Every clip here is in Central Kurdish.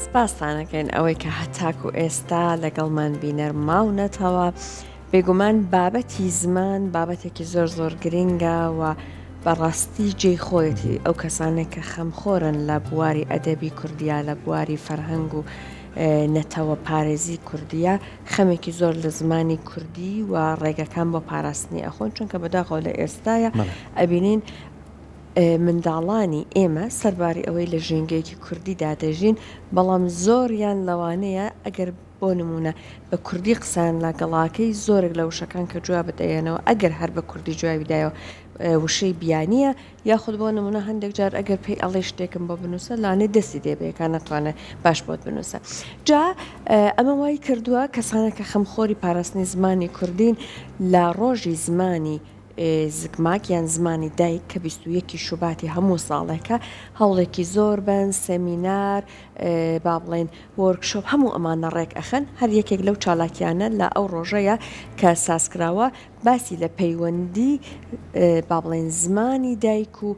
سپاستانەکەین ئەوەی کە هەتاکو ئێستا لەگەڵمان بینەر ماونەتەوە. بێگومان بابەتی زمان بابەتێکی زۆر زۆر گرینگە و بەڕاستی جێی خۆیەتی ئەو کەسانێک کە خەمخۆرن لە بواری ئەدەبی کوردیا لە بواری فەرهەنگ و نەتەوە پارێزی کوردیە خەمێکی زۆر لە زمانی کوردی و ڕێگەکان بۆ پاراستنی ئەخۆن چونکە بەداخەوە لە ئێستایا ئەبینین منداڵانی ئێمە سەرباری ئەوەی لە ژینگەیەکی کوردیدا دەژین، بەڵام زۆریان لەوانەیە ئەگەر بۆ نموونە بە کوردی قسەیان لەگەڵاکەی زۆرێک لە وشەکان کە جوابت ئەیەنەوە ئەگەر هەر بە کوردی جوابی دایەوە وشەی بیانییە یاخود بۆ نموونە هەندێک جار ئەگەر پێی ئەڵێی شتێکم بۆ بنووسە لەوانەیە دەستی لێ بێکا نەتوانێت باش بۆت بنووسە جا ئەمە وای کردووە کەسانێک کە خەمخۆری پاراستنی زمانی کوردین لە ڕۆژی زمانی زگماک یان زمانی دایک کە 21 ی شوباتی هەموو ساڵێکە هەوڵێکی زۆر بەن سێمینار با بڵێین وۆرکشۆپ هەموو ئەمانە ڕێک ئەخەن هەر یەکێک لەو چالاکیانە لە ئەو ڕۆژەیە کە سازکراوە باسی لە پەیوەندی با بڵێین زمانی دایک و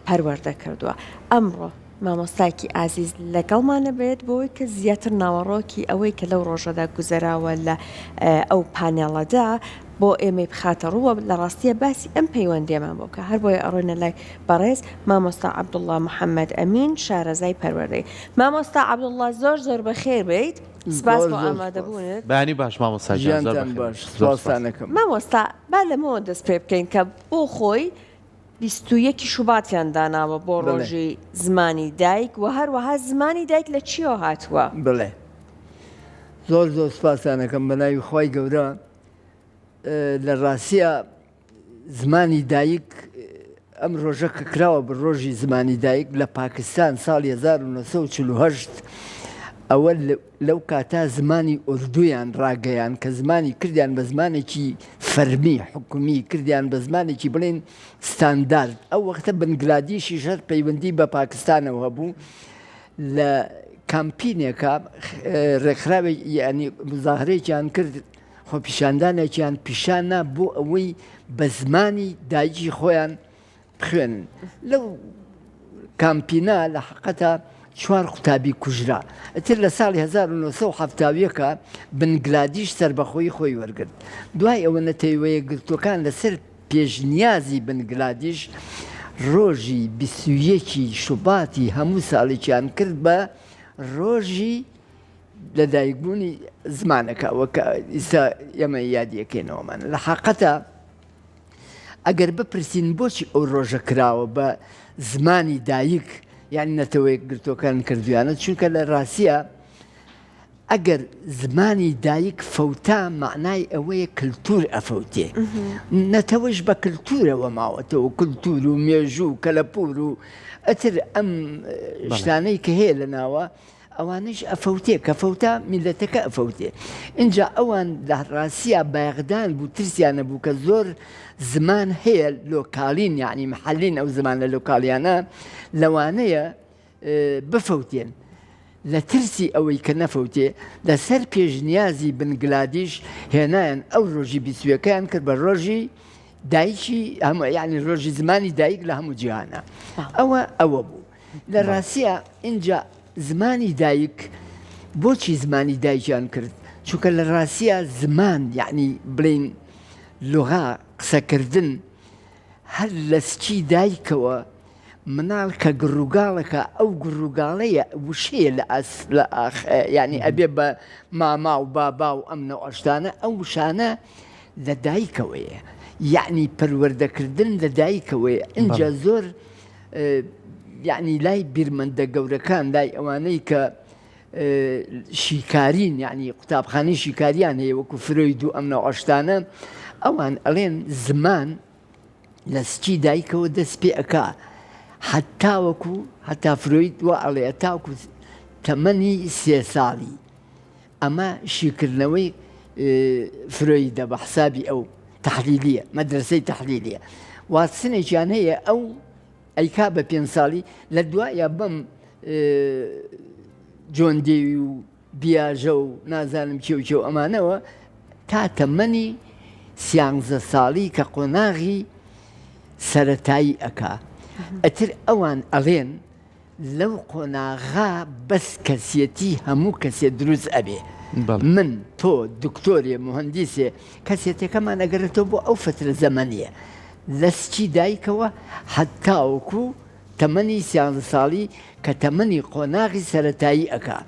پەروەردە کردووە. ئەمڕۆ مامۆستایەکی ئازیز لەگەڵمانە بێت بۆوەی کە زیاتر ناوەڕۆکی ئەوەی کە لەو ڕۆژەدا گوزەراوە لە ئەو پانێڵەدا بۆ ئێمەی بخاتە ڕوو و لە ڕاستییا باسی ئەم پەیوەندییەمان بۆ بکا. هەر بۆیە ئەڕۆینە لای بەڕێز مامۆستا عەبدوڵڵا محەمەد ئەمین شارەزای پەروەردەی. مامۆستا عەبدوڵڵا زۆر زۆر بەخێر بێیت. سپاس زۆر بۆ زۆر سپاس. ئامادەبوونت. بەیانی باش مامۆستا گیان زۆر ژیانتان بەخێر باش بێیت. زۆر سپاس. سپاستان ئەکەم. مامۆستا با لەمەوە دەست پێ بکەین کە بۆ خۆی 21 ی شوباتیان داناوە بۆ بەڵێ. ڕۆژی زمانی دایک و هەروەها زمانی دایک لە چییەوە هاتووە؟ بەڵێ زۆر زۆر سپاستان ئەکەم بە ناوی خوای گەورە لە ڕاستیا زمانی دایک ئەم ڕۆژە کە کراوە بە ڕۆژی زمانی دایک لە پاکستان ساڵی 1948 ئەوە لەو کاتا زمانی ئوردویان ڕاگەیان کە زمانی کردیان بە زمانێکی فەرمی حکومی کردیان بە زمانێکی بڵێن ستاندارد ئەو وەختە بنگلادیشیش هەر پەیوەندی بە پاکستانەوە هەبوو لە کامپینێکە ڕێکخراوێک یعنی مزاهرێکیان کرد خۆپیشاندانێکیان پیشاننا بۆ ئەوەی بە زمانی دایکی خۆیان بخوێنن لەو کامپینە لە حقەتا چوار قوتابی کوژرا ئیتر لە ساڵی 1970 بنگلادیش سەربەخۆیی خۆی وەرگرت دوای ئەوە نەتەوەیەکگرتووەکان لەسەر پێشنیازی بنگلادیش ڕۆژی 21 شوباتی هەموو ساڵێکیان کرد بە ڕۆژی لەدایکبوونی زمانەکە وەکە ئیستا ئێمە یادیەکەینەوەمان لە حقەتە ئەگەر بپرسین بۆچی ئەو ڕۆژە کراوە بە زمانی دایک یان نەتەوەیەکگرتووەکان کردویانە چونکە لە ڕاستە ئەگەر زمانی دایک فەوتا معنای ئەوەیە کللتور ئەفەوتێ نەتەوەش بە کللتورەوە ماوەتەوە کللتور و مێژوو و کەلەپور و ئەتر ئەم شتانەی کە هەیە لە ناوە ئەوانەیش ئەفەوتێ، کە فەوتا میللەتەکە ئەفەوتێ. ئینجا ئەوان لە ڕاستیا بایەخدان بوو، ترسیان هەبوو کە زۆر زمان هەیە لۆکالین یەعنی محەلین ئەو زمانە لۆکالیانە لەوانەیە بفەوتێن. لە ترسی ئەوەی کە نەفەوتێ لەسەر پێشنیازی بنگلادیش هێنایان ئەو ڕۆژی بیستویەکەیان کرد بە ڕۆژی دایکی هەموو یەعنی ڕۆژی زمانی دایک لە هەموو جیهانا. ئەوە ئەوە بوو. لە ڕاستیا ئینجا زمانی دایک بۆچی زمانی دایکیان کرد چونکە لە ڕاستیا زمان یعنی بڵین لغا قسەکردن هەر لە سکی دایکەوە مناڵ کە گڕوگاڵەکە ئەو گڕوگاڵەیە وشەیە لە ئاس لە ئاخ یعنی ئەبێ بە ماما و بابا و ئەم نەوعشتانە ئەو وشانە لە دایکەوەیە یعنی پەروەردەکردن لە دایکەوەیە ئینجا زۆر یەعنی لای بیرمەندە گەورەکان لای ئەوانەی کە شیکارین یعنی قوتابخانەی شیکاریان هەیە وەکو فرۆید و ئەم نەوعەشتانە ئەوان ئەڵێن زمان لە سکی دایکەوە دەست پێ ئەکا هەتاوەکو هەتا فرۆید وا ئەڵێ تاکو تەمەنی سێ ساڵی ئەمە شیکردنەوەی فرۆیدە بە حسابی ئەو تەحلیلیە مەدرسەی تەحلیلیە واتسنێکیان هەیە ئەو ئەیکا بە پێ ساڵی لە دوایە بەم جۆن دێوی و بیاژە و نازانم چێ و چێ و ئەمانەوە تا تەمەنی سیانزە ساڵی کە قۆناغی سەتایی ئەکا ئەتر ئەوان ئەڵێن. لەو قۆناغە بەس کەسیەتی هەموو کەسێ دروست ئەبێ. من، تۆ، دکتۆرێ، موهەندیسێ، کەسێتیەکەمان ئەگەرێتەوە بۆ ئەو فەترە زەمەنیە. لە سکی دایکەوە هەتاوەکو تەمەنی سیانزە ساڵی کە تەمەنی قۆناغی سەرەتایی ئەکا.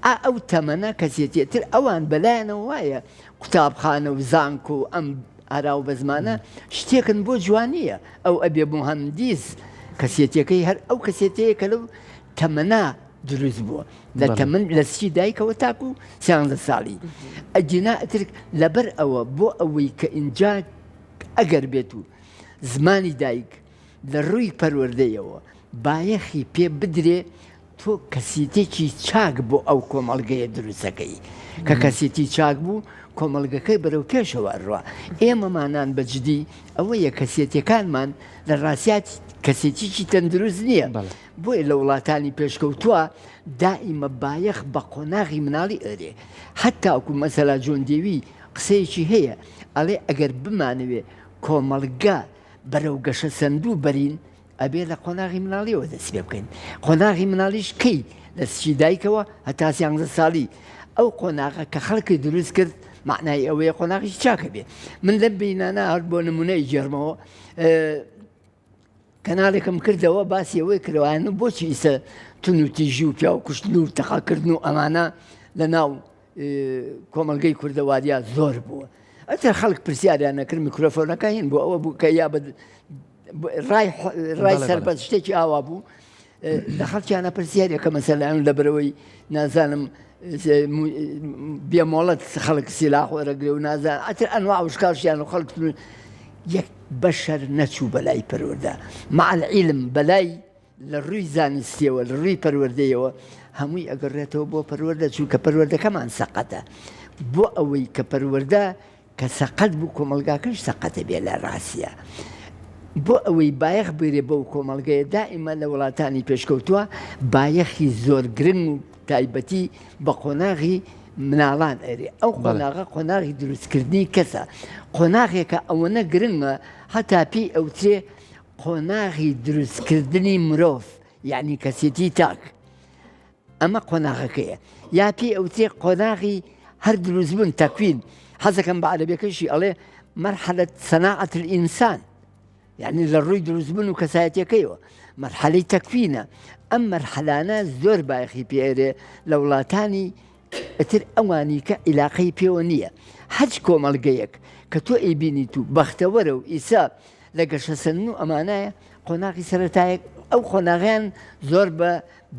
ئا ئەو تەمەنە کەسێتیە تر ئەوان بەلایانەوە وایە قوتابخانە و زانکۆ و ئەم هەرا و بەزمانە شتێکن بۆ جوانییە، ئەو ئەبێ موهەندیس، کەسێتیەکەی هەر ئەو کەسێتیەیە کە لەو تەمەنە دروست بووە، لە تەمەن لە سکی دایکەوە تاکو سیانزە ساڵی. ئەگینا ئیتر لەبەر ئەوە بۆ ئەوەی کە ئینجا ئەگەر بێت و زمانی دایک لە ڕووی پەروەردەیەوە بایەخی پێ بدرێ تۆ کەسیتێکی چاک بۆ ئەو کۆمەڵگەیە دروستەکەی کە کەسێتی چاک بوو کۆمەڵگەکەی بەرەو پێشەوە ئەڕوا ئێمەمانان بە جدی ئەوەیە کەسێتیەکانمان لە ڕاستیات کەسێتیکی تەندروست نییە بۆیە لە وڵاتانی پێشکەوتووە دائیمە بایەخ بە قۆناغی مناڵی ئەرێ هەتاکو مەسەلا جۆن دێوی قسەیەکی هەیە ئەڵێ ئەگەر بمانەوێ کۆمەڵگە بەرەو گەشەسەندوو بەرین ئەبێ لە قۆناغی مناڵیەوە دەست پێ بکەین قۆناغی مناڵیش کەی لە سکی دایکەوە هەتا سیانزە ساڵی ئەو قۆناغە کە خەڵکی دروست کرد معنای ئەوەیە قۆناغی چاکە بێ من لەم بینانە هەر بۆ نمونەی گێڕمەوە کەناڵێکم کردەوە باسی ئەوەی کردوانە بۆچی ئیسە تون و تیژی و پیاو کوشتن و تەقەکردن و ئەمانە لە ناو کۆمەڵگەی کوردەواریا زۆر بووە ئەتر خەڵک پرسیاریان نەکرد میکرۆفۆنەکە هین بۆ ئەوە بوو کە یا بە ڕای ڕای سەربەست شتێکی ئاوا بوو لە خەڵکیانە پرسیارێکە مەسەلەن لە بەرەوەی نازانم بێمۆڵەت خەڵک سیلاح وەرەگرێ و نازان ئەتر ئەنوا وشکاشیان و خەڵک یەک بەشەر نەچوو بەلای پەروەردە مع العلم بەلای لە ڕووی زانستیەوە لە ڕووی پەروەردەیەوە هەمووی ئەگەڕێتەوە بۆ پەروەردە چونکە پەروەردەکەمان سەقەتە بۆ ئەوەی کە پەروەردە کە سەقەت بوو کۆمەڵگاکەش سەقەتە بێ لە ڕاستە بۆ ئەوەی بایەخ بگرێ بەو کۆمەڵگەیە دائیمە لە وڵاتانی پێشکەوتووە بایەخی زۆر گرنگ و تایبەتی بە قۆناغی مناڵان ئەرێ ئەو قۆناغە قۆناغی دروستکردنی کەسە قۆناغێکە ئەوەنە گرنگە هەتا پێی ئەوترێ قۆناغی دروستکردنی مرۆڤ یعنی کەسێتی تاک ئەمە قۆناغەکەیە یا پێی ئەوترێ قۆناغی هەر دروستبوون تەکوین حەزەکەم بە عەرەبیەکەشی ئەڵێ مەرحەلە سەناعەت الئینسان یعنی لە ڕووی دروستبوون و کەسایەتیەکەیەوە مەرحەلەی تەکوینە ئەم مەرحەلانە زۆر بایەخی پێرێ لە وڵاتانی ئیتر ئەوانی کە عیلاقەی پێوە نییە هەچ کۆمەڵگەیەک کە تۆ ئەیبینیت و بەختەوەرە و ئیسا لە گەشەسەندن و ئەمانایە قۆناغی سەرەتایەک ئەو قۆناغیان زۆر بە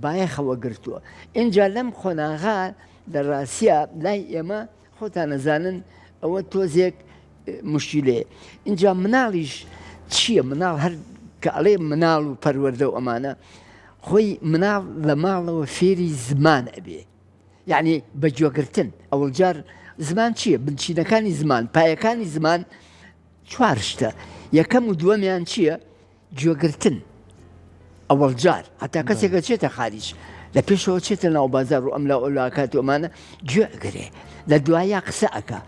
بایەخەوە گرتووە ئینجا لەم قۆناغا لە ڕاستیا لای ئێمە خۆتان ئەزانن ئەوە تۆزێک مشکیلەیە ئینجا مناڵیش چییە مناڵ هەر کە ئەڵێ مناڵ و پەروەردە و ئەمانە خۆی مناڵ لە ماڵەوە فێری زمان ئەبێ یعنی بە گوێگرتن ئەوڵجار زمان چییە بنچینەکانی زمان پایەکانی زمان چوار شتە یەکەم و دووەمیان چییە گوێگرتن ئەوەڵ جار هەتا کەسێک ئەچێتە خاریج لە پێشەوە چێتە ناو بازار و ئەم لا ئەولا کات و ئەمانە گوێ ئەگرێ لە دوایە قسە ئەکا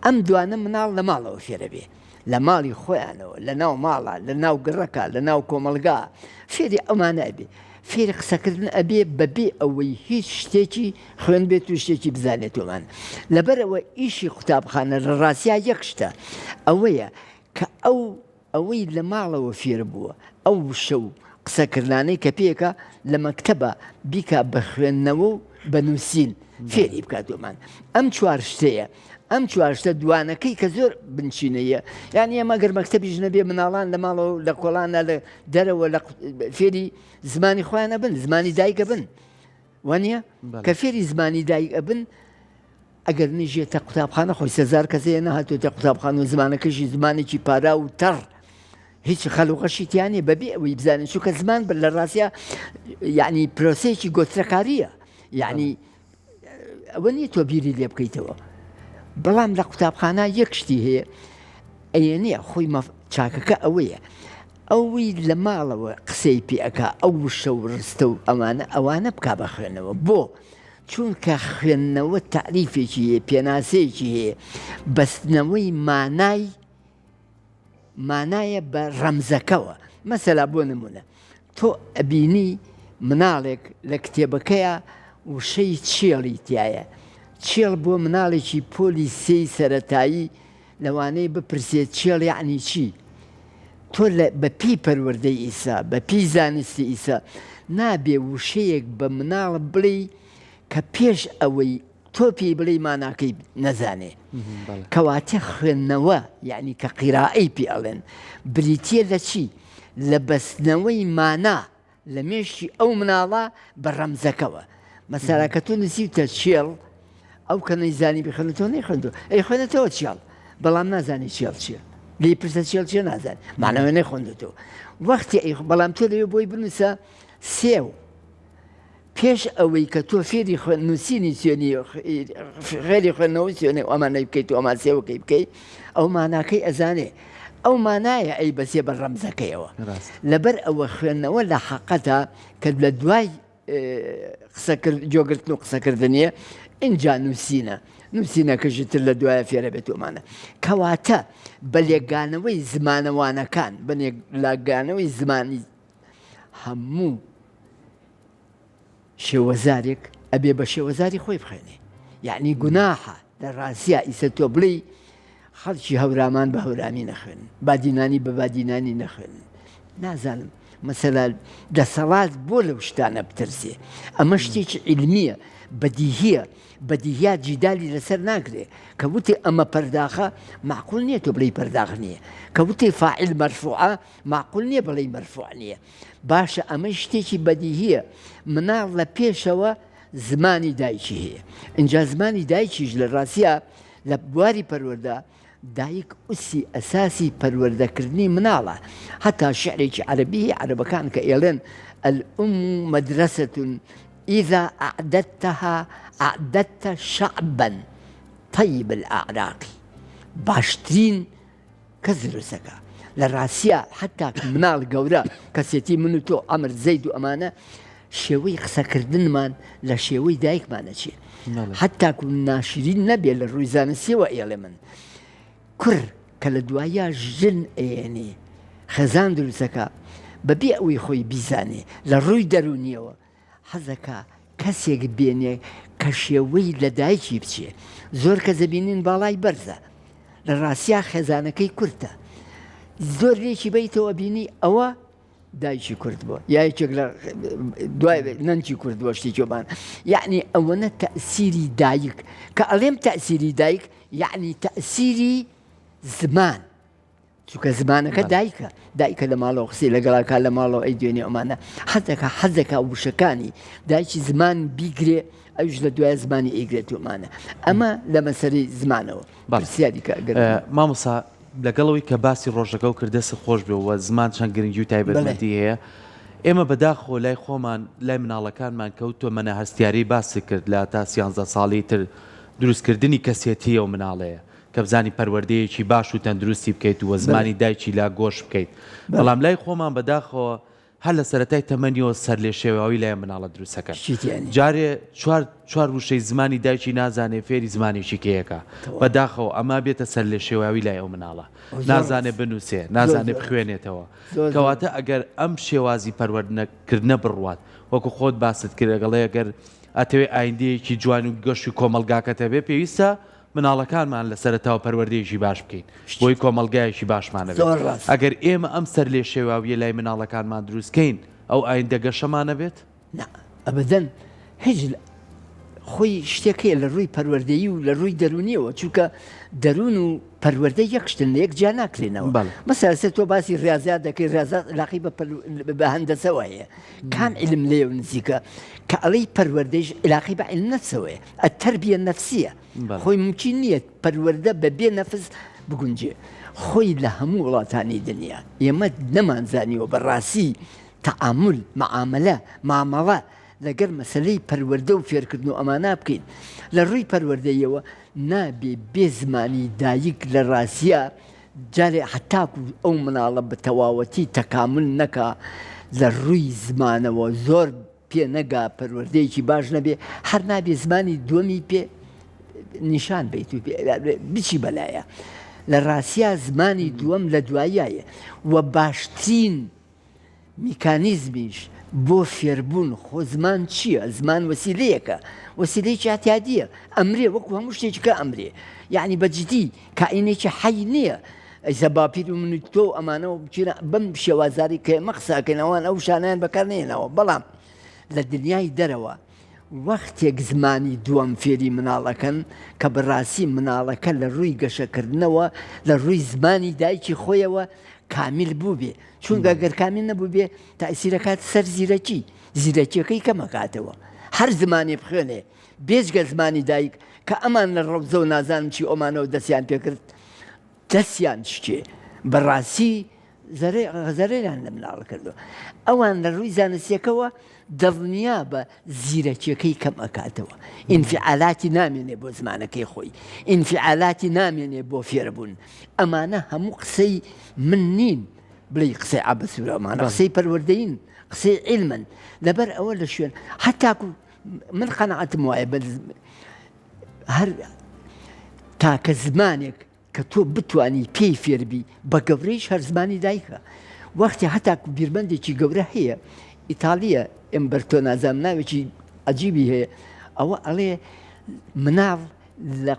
ئەم دوانە مناڵ لە ماڵەوە فێرە بێ لە ماڵی خۆیانەوە لە ناو ماڵە لە ناو گڕەکە لە ناو کۆمەڵگا فێری ئەمانە ئەبێ فێری قسەکردن ئەبێ بەبێ ئەوەی هیچ شتێکی خوێن بێت و شتێکی بزانێتەوەمان لەبەرەوە ئیشی قوتابخانە لە ڕاستیا یەک شتە ئەوەیە کە ئەو ئەوەی لە ماڵەوە فێر بووە، ئەو وشە و قسەکردنانەی کە پێکا لە مەکتەبا بیکا بە خوێندنەوە و بە نووسین فێری بکات دۆمان. ئەم چوار شتەیە، ئەم چوار شتە دوانەکەی کە زۆر بنچینەیە، یانی ئێمە گەر مەکتەبیش نەبێ مناڵان لە ماڵەوە لە کۆڵانە لە دەرەوە لە فێری زمانی خۆیان ئەبن، زمانی دایک ئەبن. وانە کە فێری زمانی دایک ئەبن ئەگەر نەژێتە قوتابخانە خۆی سەزار کەسەیە نەهاتوێتە قوتابخانە و زمانەکەشی زمانێکی پارا و تەڕ هیچ خەلوغەشی تیانێ بەبێ ئەوەی بزانین چونکە زمان بە لە ڕاستە یعنی پرۆسەیەکی گۆترەکاریە یعنی ئەوە نییە تۆ بیری لێ بکەیتەوە بەڵام لە قوتابخانە یەک شتی هەیە ئەیە نییە خۆی چاکەکە ئەوەیە ئەوەی لە ماڵەوە قسەی پێ ئەکا ئەو وشە و ڕستە و ئەمانە ئەوانە بکا بە خوێنەوە بۆ؟ چونکە خوێندنەوە تەعریفێکی هەیە پێناسەیەکی هەیە بەستنەوەی مانای مانایە بە ڕەمزەکەوە مەسەلا بۆ نمونە تۆ ئەبینی مناڵێک لە کتێبەکەیا وشەی چێڵی تیایە، چێڵ بۆ مناڵێکی پۆلی سێی سەرەتایی لەوانەیە بپرسێ چێڵ یەعنی چی؟ تۆ لە بە پێی پەروەردەی ئیسا، بە پێی زانستی ئیسا نابێ وشەیەک بە مناڵ بڵێی کە پێش ئەوەی تۆ پێی بڵێی ماناکەی نەزانێ. کەواتە خوێندنەوە یەعنی کە قیرائەی پێ ئەڵێن بریتییە لە چی؟ لە بەستنەوەی مانا لە مێشکی ئەو مناڵە بە ڕەمزەکەوە. مەسەلا کە تۆ نووسیوتە چێڵ، ئەو کە نەیزانی بیخوێنێتەوە نەیخوێندووە، ئەیخوێنێتەوە چێڵ، بەڵام نازانێ چێڵ چییە. لێی پرسە چێڵ چییە نازانێ، ماناوە نەیخوێندووەتەوە. وەختی ئەی بەڵام تۆ لەوێ بۆی بنووسە سێو. پێش ئەوەی کە تۆ فێری خوێن نووسینی سوێنی فێری خوێندنەوەی سوێنی و ئەمانەی بکەیت و ئەمان سێوەکەی بکەیت ئەو ماناکەی ئەزانێ ئەو مانایە ئەی بەسێ بە ڕەمزەکەیەوە لەبەر ئەوە خوێندنەوە لە حەقەتا کە لە دوای قسەکرد جۆگرتن و قسەکردنیە ئینجا نووسینە نووسینەکەشی تر لە دوایە فێرە بێت ومانە کەواتە بە لێکگانەوەی زمانەوانەکان بە لاگانەوەی زمانی هەموو شێوەزارێک ئەبێ بە شێوەزاری خۆی بخوێنێ یعنی گوناحە لە ڕاستیا ئیسە تۆ بڵێی خەڵکی هەورامان بە هەورامی نەخوێنن بادینانی بە بادینانی نەخوێنن نازانم مەسەلا دەسەڵات بۆ لەو شتانە بترسێ ئەمە شتێکی عیلمیە بەدیهیە بەدیهیات جیدالی لەسەر ناکرێ کە وتی ئەمە پەرداخە معقول نییە تۆ بڵێی پەرداخ نییە کە وتی فاعل مەرفوعە معقول نییە بڵێی مەرفوع نییە باشە ئەمەش شتێکی بەدیهیە مناڵ لە پێشەوە زمانی دایکی هەیە ئینجا زمانی دایکیش لە ڕاستیا لە بواری پەروەردە دایک ئوسی ئەساسی پەروەردەکردنی مناڵە هەتا شعرێکی عەرەبی هەیە عەرەبەکان کە ئێڵێن الأم مدرسة إذا أعددتها أعددت شعبا طيب الأعراق باشترین کەس دروستەکا لە ڕاستیا حتا مناڵ گەورە کەسێتی من و تۆ ئەمر زەید و ئەمانە شێوەی قسەکردنمان لە شێوەی دایکمان ئەچێ حتا کو ناشرین نەبێ لە ڕووی زانستیەوە ئێڵێ من کوڕ کە لە دوایە ژن ئەیەنێ خێزان دروستەکە بەبێ ئەوەی خۆی بیزانێ لە ڕووی دەروونیەوە حەزەکا کەسێک بێنێ کە شێوەی لە دایکی بچێ زۆر کەس دەبینین باڵای بەرزە لە ڕاستیا خێزانەکەی کورتە زۆر لێکی بیتەوە بینی ئەوە دایکی کورد بووە یا یەکێک لە دوای نەنکی کورد بووە شتێکیۆمان یعنی ئەوەنە تەسیری دایک کە ئەڵێم تەسیری دایک یعنی تەسیری زمان چونکە زمانەکە دایکە دایکە لە ماڵەوە قسەی لەگەڵاکە لە ماڵەوە ئەی دوێنێ ئەمانە حەزەکە حەزەکە وشەکانی دایکی زمان بیگرێ ئەوش لە دوای زمانی ئەیگرێت ئەمانە ئەمە لە مەسەری زمانەوە پرسیاری کە ئەگەر مامۆسا لەگەڵەوەی کە باسی ڕۆژەکە و کرد دەست خۆش بێ و زمان چەند گرنگی و تایبەتمەندی هەیە ئێمە بەداخەوە لای خۆمان لای مناڵەکانمان کەوت تۆ مەنە هەستیاری باسی کرد لە تا سیانزە ساڵی تر دروستکردنی کەسێتی ئەو مناڵەیە کە بزانی پەروەردەیەکی باش و تەندروستی بکەیت و زمانی دایکی لا گۆش بکەیت بەڵام لای خۆمان بەداخەوە هەر لە سەرەتای تەمەنیەوە سەرلێشێواوی لای مناڵە دروستەکەن جارێ چوار چوار وشەی زمانی دایکی نازانێ فێری زمانێکی کەیەکە بەداخەوە ئەمە بێتە سەرلێشێواوی لای ئەو مناڵە نازانێ بنووسێ نازانێ بخوێنێتەوە کەواتە ئەگەر ئەم شێوازی پەروەردنەکردنە بڕوات وەکو خۆت باست کرد ئەگەڵێ ئەگەر ئەتەوێ ئایندەیەکی جوان و گەش و کۆمەڵگاکەت هەبێ پێویستە مناڵەکانمان لە سەرەتاوە پەروەردەیەکی باش بکەین بۆی کۆمەڵگایەکی باشمان هەبێت زۆر ڕاست. ئەگەر ئێمە ئەم سەرلێشێواویە لای مناڵەکانمان دروست کەین ئەو ئایندە گەشەمان ئەبێت؟ نا ئەبەدەن هیچ خۆی شتێک هەیە لە ڕووی پەروەردەیی و لە ڕووی دەروونیەوە چونکە دەروون و پەروەردە یەک شتن لە یەک جیا ناکرێنەوە بەڵێ. مەسەلەن ئێستا تۆ باسی ڕیازیات دەکەی ڕیازات علاقەی بە پەرو بە هەندەسەوە هەیە کام عیلم لێو نزیکە کە ئەڵێی پەروەردەیش علاقەی بە عیلم نەفسەوەیە التربیە النفسیە خۆی مومکین نییە پەروەردە بە بێ نەفس بگونجێ خۆی لە هەموو وڵاتانی دنیا ئێمە نەمانزانیوە بە ڕاستی تەعامول معاملە مامەڵە لەگەر مەسەلەی پەروەردە و فێرکردن و ئەمانە بکەین لە ڕووی پەروەردەیەوە نابێ بێ زمانی دایک لە ڕاستیا جارێ هەتاکو ئەو مناڵە بە تەواوەتی تەکامل نەکا لە ڕووی زمانەوە زۆر پێ نەگا پەروەردەیەکی باش نەبێ هەر نابێ زمانی دووەمی پێ نیشان بیت و بچی بەلایە لە ڕاستیا زمانی دووەم لە دواییایە و باشترین میکانیزمیش. بۆ فێربوون خۆ زمان چییە؟ زمان وەسیلەیەکە، وەسیلەیەکی ئیعتیادییە، ئەمرێ وەکو هەموو شتێکی کە ئەمرێ، یەعنی بە جدی کائینێکی حەی نییە. ئیستا باپیر و من و تۆ و ئەمانە و بچینە بەم شێوازاری کە ئێمە قسە ئەکەین ئەوان ئەو وشانەیان بەکار نەهێناوە، بەڵام لە دنیای دەرەوە وەختێک زمانی دووەم فێری مناڵ ئەکەن کە بەڕاستی مناڵەکە لە ڕووی گەشەکردنەوە لە ڕووی زمانی دایکی خۆیەوە کامیل بووبێ، چونکە گەر کامیل نەبووبێ تەئسیر ئەکات سەر زیرەکی، زیرەکیەکەی کەم ئەکاتەوە. هەر زمانێ بخوێنێ بێجگە زمانی دایک کە ئەمان لە ڕەوزە و نازانم چی ئۆمانەوە دەستیان پێکرد دەستیان شکێ بەڕاستی زەرەریان لە مناڵ کردووە. ئەوان لە ڕووی زانستیەکەوە دڵنیا بە زیرەکیەکەی کەم ئەکاتەوە. ئینفیعالاتی نامێنێ بۆ زمانەکەی خۆی، ئینفیعالاتی نامێنێ بۆ فێربوون. ئەمانە هەموو قسەی من نین بڵێی قسەی عەبە سوورە ئەمانە قسەی پەروەردەیین، قسەی عیلمن. لەبەر ئەوە لە شوێن هەتاکو من قەناعەتم وایە بە هەر تاکە زمانێک کە تۆ بتوانی پێی فێربی بە گەورەیش هەر زمانی دایکە. وەختی هەتاکو بیرمەندێکی گەورە هەیە ئیتاڵیە ئێمبەرتۆ نازانم ناوێکی عەجیبی هەیە ئەوە ئەڵێ مناڵ لە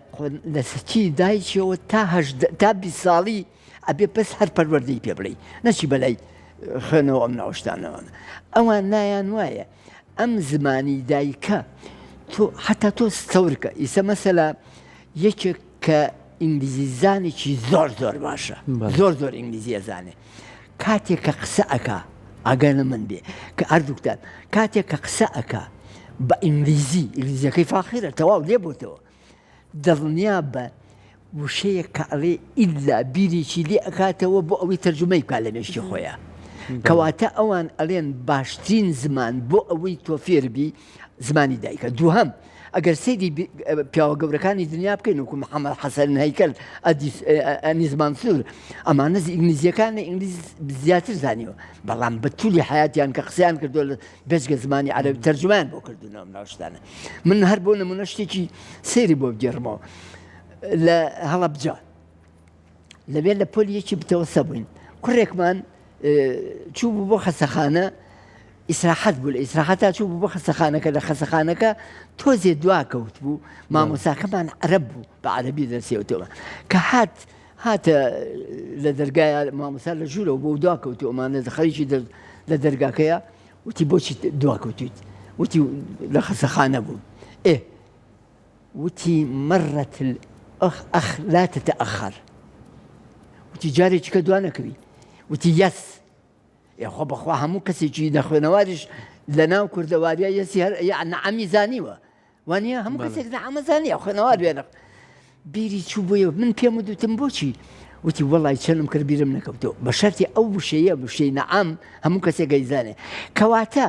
لە سکی دایکیەوە تا هەژدە تا 20 ساڵی ئەبێ بەس هەر پەروەردەی پێ بڵێی نەچی بەلای خوێنەوە ئەم ناوشتانەوە ئەوان نایان وایە ئەم زمانی دایکە تۆ حتا تۆ ستەورکە ئیسە مەسەلا یەکێک کە ئینگلیزی زانێکی زۆر زۆر باشە زۆر زۆر ئینگلیزی ئەزانێ کاتێک کە قسە ئەکا ئاگای لە من بێ کە هەردووکتان کاتێک کە قسە ئەکا بە ئینگلیزی ئینگلیزیەکەی فاخیرە تەواو لێ بۆتەوە دڵنیا بە وشەیەک کە ئەڵێ ئیلا بیرێکی لێ ئەکاتەوە بۆ ئەوەی تەرجومەی بکات لە مێشکی خۆیان کەواتە ئەوان ئەڵێن باشترین زمان بۆ ئەوەی تۆ فێربی زمانی دایکە دووهەم ئەگەر سەیری پیاوە گەورەکانی دنیا بکەین وەکو محەممەد حەسەن هەیکەل ئەنیس مانسوور ئەمانە ئینگلیزیەکان لە ئینگلیز زیاتر زانیوە بەڵام بە تولی حیاتیان کە قسەیان کردو لە بێجگە زمانی عەرەبی تەرجومەیان بۆ کردوونەوە ئەم ناوشتانە من هەر بۆ نمونە شتێکی سەیری بۆ بگێڕمەوە لە هەڵەبجە لەوێ لە پۆلی یەکی بتەوەسە بووین کوڕێکمان چوو بوو بۆ خەسەخانە ئیسراحەت بوو لە ئیسراحەتا چوو بوو بۆ خەسەخانەکە لە خەسەخانەکە تۆزێ دوا کەوت بوو مامۆساکەمان عەرەب بوو بە عەرەبی دەرسیەوتەوە کە هات هاتە لە دەرگای مامۆسا لە ژوورەوە بۆ دوا کەوتو ئەمانە خەریکی لە دەرگاکەیە وتی بۆچی دوا کەوتویت وتی لە خەسەخانە بوو ئێ وتی مرت الاخ اخ لا تتأخر وتی جارێکی کە دوا نەکەوی وتی یەس ئێ خۆ بەخوا هەموو کەسێکی نەخوێنەواریش لە ناو کوردەواریا یەسی هەر یا نەعەمی زانیوە وانە هەموو کەسێک نەعەمە زانیە خوێنەوار بێنە بیری چوو بۆیە من پێم ودوتم بۆچی وتی وەڵی چەنم کرد بیرم نەکەوتەوە بە شەرتی ئەو وشەیە وشەی نەعام هەموو کەسێک گەیزانێ کەواتە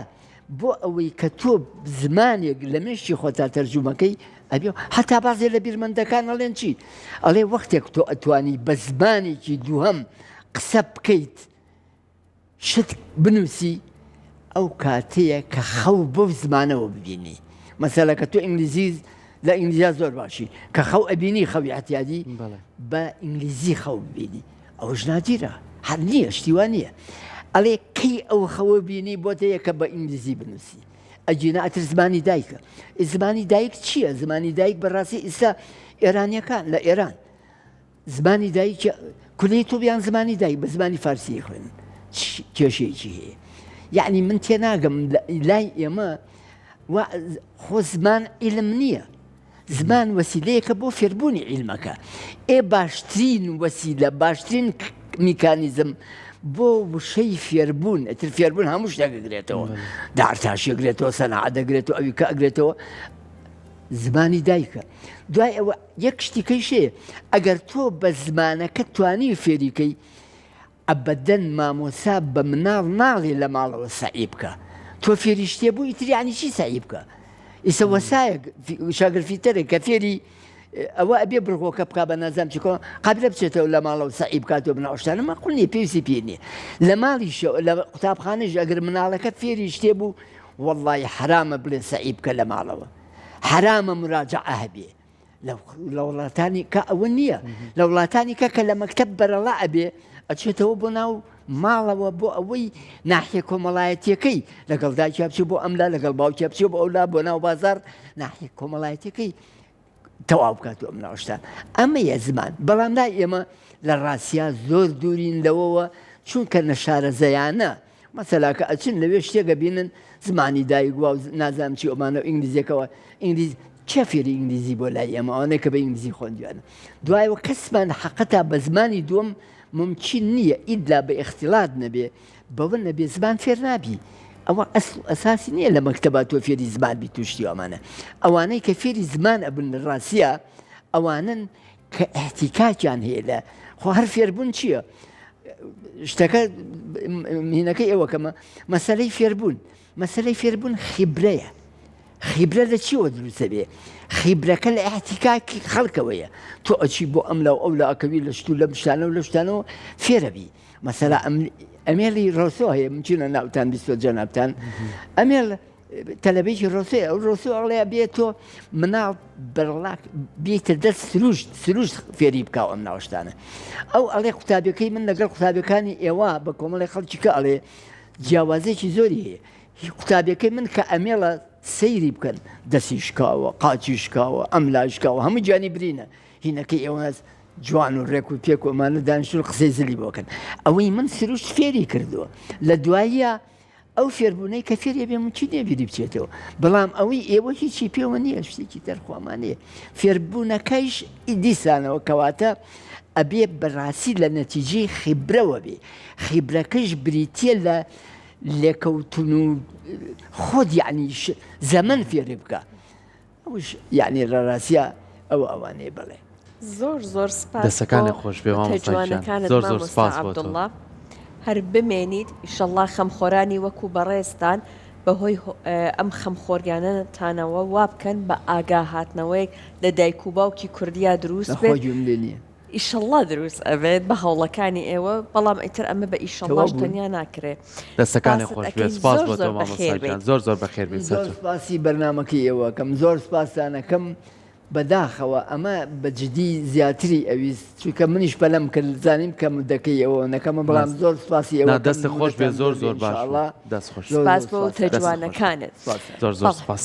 بۆ ئەوەی کە تۆ زمانێک لە مێشکی خۆتا تەرجومەکەی ئەبێ هەتا بازێ لە بیرمەندەکان ئەڵێن چی ئەڵێ وەختێک تۆ ئەتوانی بە زمانێکی دووهەم قسە بکەیت شت بنووسی ئەو کاتەیە کە خەو بەو زمانەوە ببینی مەسەلە کە تۆ ئینگلیزی لە ئینگلیزیا زۆر باشی کە خەو ئەبینی خەوی اعتیادی بە ئینگلیزی خەو ببینی ئەوەش نادیرە هەر نییە شتی وا نییە ئەڵێ کەی ئەو خەوە بینی بۆتە یەکە بە ئینگلیزی بنووسی ئەگینا ئەتر زمانی دایکە زمانی دایک چییە زمانی دایک بەڕاستی ئیستا ئێرانیەکان لە ئێران زمانی دایک کولی توبیان زمانی دایک بە زمانی فارسی خوێن کێشەیەکی هەیە یعنی من تێناگەم لای ئێمە خۆ زمان عیلم نییە زمان وەسیلەیەکە بۆ فێربوونی عیلمەکە. ئێ باشترین وەسیلە، باشترین میکانیزم بۆ وشەی فێربوون، ئیتر فێربوون هەموو شتێک ئەگرێتەوە، دارتاشی ئەگرێتەوە، سەناعەت دەگرێتەوە، ئەوی کە ئەگرێتەوە، زمانی دایکە. دوای ئەوە یەک شتی کەیش هەیە، ئەگەر تۆ بە زمانەکەت توانی فێری کەی، ئەبەدەن مامۆسا بە مناڵ ناڵێ لە ماڵەوە سەعی بکە تۆ فێری شتێ بوو ئیتر یعنی چی سەعی بکە ئیسە وەسایەک شاگر فیتەرێک کە فێری ئەوە ئەبێ بڕگۆکە بک بە نازام چیکۆ قابلە بچێتەوە لە ماڵەوە سەعی بکاتەوە بناوشتانە مەقول نییە پێویستی پێ نییە لە ماڵیشەوە لە قوتابخانەش ئەگەر مناڵەکە فێری شتێ بوو وەڵڵی حرامە بڵێ سەعی بکە لە ماڵەوە حرامە مراجعە هەبێ لە وڵاتانی کە ئەوە نییە لە وڵاتانی کە کە لە مەکتب بەرەڵا ئەبێ ئەچێتەوە بۆ ناو ماڵەوە بۆ ئەوەی ناحیە کۆمەڵایەتیەکەی لەگەڵ دایکیا بچێ بۆ ئەملا لەگەڵ باوکیا بچێ بۆ ئەولا بۆ ناو بازار ناحیە کۆمەڵایەتیەکەی تەواو بکات و ئەم ناوشتان ئەمەیە زمان بەڵام لای ئێمە لە ڕاستیا زۆر دوورین لەوەوە چونکە نەشارەزایانە مەسەلا کە ئەچن لەوێ شتێک ئەبینن زمانی دایک وا و نازانم چی ئەمانە و ئینگلیزیەکەوە ئینگلیز کێ فێری ئینگلیزی بۆ لای ئێمە ئەوانەی کە بە ئینگلیزی خوێندویانە دوایەوە کەسمان حەقەتا بە زمانی دووەم ممکن نییە ئیدلا بە ئیختیلات نەبێ بەوە نەبێ زمان فێر نابی ئەوە ئەسڵ و ئەساسی نییە لە مەکتەبا تۆ فێری زمان بی توشتی ئەمانە ئەوانەی کە فێری زمان ئەبن لە ڕاستیا ئەوانن کە ئیحتیکاکیان هەیە لە خۆ هەر فێربوون چییە؟ شتەکە هینەکەی ئێوە کەمە مەسەلەی فێربوون مەسەلەی فێربوون خیبرەیە خیبرە لە چیەوە دروستە بێ خیبرەکە لە احتیکاکی خەڵکەوەیە تۆ ئەچی بۆ ئەم لەو ئەو لە ئەکەوی لە شت و لەم شتانە و لە شتانەوە فێرەبی مەسەلا ئەم ئەمێلی ڕۆسۆ هەیە من ناوتان بیستۆ جەنابتان ئەمێل تەلەبەیەکی ڕۆسۆیە ئەو ڕۆسۆ ئەڵێ بێ تۆ مناڵ بەرەڵاک بێتە دەست سروشت سروشت فێری بکە ئەم ناوشتانە ئەو ئەڵێ قوتابیەکەی من لەگەڵ قوتابیەکانی ئێوە بە کۆمەڵی خەڵکی کە ئەڵێ جیاوازێکی زۆری هەیە قوتابیەکەی من کە ئەمێڵە سەیری بکەن دەستی شکاوە قاچی شکاوە ئەم لا شکاوە هەموو گیانی برینە هینەکەی ئێوە جوان و ڕێک و پێک و ئەمانە دانیشتون قسەی زلی بۆکەن ئەوەی من سروشت فێری کردووە لە دواییە ئەو فێربوونەی کە فێری ئەبێ مومکین نییە بیری بچێتەوە بەڵام ئەوەی ئێوە هیچی پێوە نییە شتێکی دەرخوامانەیە فێربوونەکەیش دیسانەوە کەواتە ئەبێ بەڕاستی لە نەتیجەی خیبرەوە بێ خیبرەکەش بریتە لە لێکەوتن و خۆت یعنی زەمن فێری بکە ئەوش یەعنی لە ڕاستیا ئەوە ئەوانەیە بەڵێ. زۆر زۆر سپاس بۆ دەسەکانت خۆش بێ وتە مامۆستا گیان جوانەکانت زۆر زۆر مامۆستا سپاس بۆ تۆ. عەبدوڵڵا هەر بمێنیت ئیشەڵڵا خەمخۆرانی وەکو بەڕێزتان بەهۆی ئەم خەمخۆریانەتانەوە وابکەن بە ئاگا هاتنەوەیەک لە دایک و باوکی کوردیا دروست بەخوا بێت گوێم لێ نییە. ئیشەڵڵا دروست ئەبێت بە هەوڵەکانی ئێوە بەڵام ئیتر ئەمە بە ئیشەڵڵاش تەواو بوون؟ تەنیا ناکرێ دەستەکانت سپاست خۆش بێت ئەکەین سپاس زۆر بۆ تۆ زۆر مامۆستا بەخێر گیان بێیت. زۆر زۆر بەخێر بێیت زۆر سەرچاو. سپاسی بەرنامەکەی ئێوە ئەکەم زۆر سپاستان ئەکەم بەداخەوە ئەمە بە جدی زیاتری ئەویست چونکە منیش پەلەم کرد زانیم کە مدەکەی ئەوە نەکەمە بەڵام ڕاست. زۆر سپاسی ئێوە نا ئەکەم دەستت خۆش بێ نمونەتان زۆر زۆر بێ زۆر باش بوو ئینشاءاللە دەست خۆش زۆر سپاس زۆر بۆ سپاستان وتە دەستت خۆش بێ جوانەکانت. سپاستان زۆر زۆر بەڵێ. سپاس.